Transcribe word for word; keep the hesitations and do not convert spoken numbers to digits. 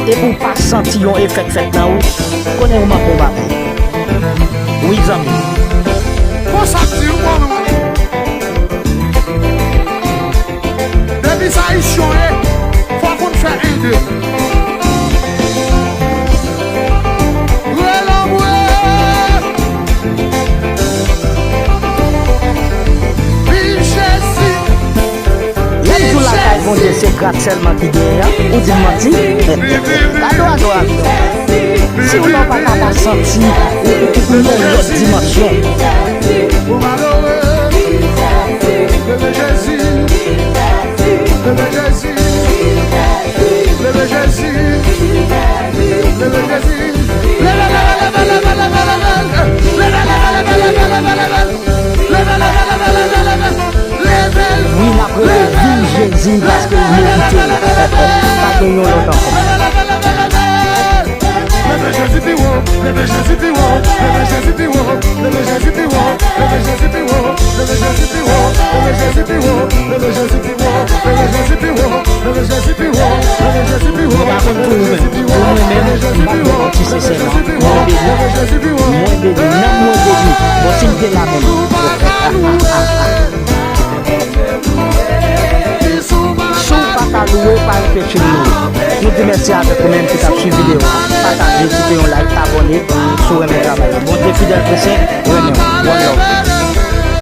Epi w pa santi yon efè k fèt nan ou, konnen ou manke yon bagay. Wi, zanmi. Konsa k di, ou konn ou. Depi sa ichon ye, fò konn fè ede. Rele anmwe. Viv Jezi. Lè m di w lakay Bondye se gras sèlman ki genyen an, ou di m manti? Gade w adorasyon. Si w la w pa ka pa santi ou, ou, ou nan yon lòt dimansyon. Leve Jezi, leve Jezi, leve Jezi, leve Jezi. Leve, leve, leve, leve, leve, leve. Leve, leve, leve, leve, leve, leve. Leve, leve, leve, leve, leve. Leve. Wi, n ap rele viv Jezi paske l merite l. Pa gen yon lòt ankò. Leve Jezi pi wo, leve Jezi pi wo, leve Jezi pi wo, leve Jezi pi wo, leve Jezi pi wo, leve Jezi pi wo, leve Jezi pi wo, leve Jezi pi wo, leve Jezi pi wo. Mwen pa konn pou ou menm. Pou mwen menm, m pa t gen yon ti sensèman. Mwen beni. Mwen beni. Nanm mwen beni. Bon, si m te la menm. Si w pa ka louwe, pa anpeche m louwe. Nou di mèsi avèk ou menm ki t ap swiv videyo a. Pataje, kite yon like, abòne si w renmen travay la. Bondye fidèl, kretyen, renmen w. One love.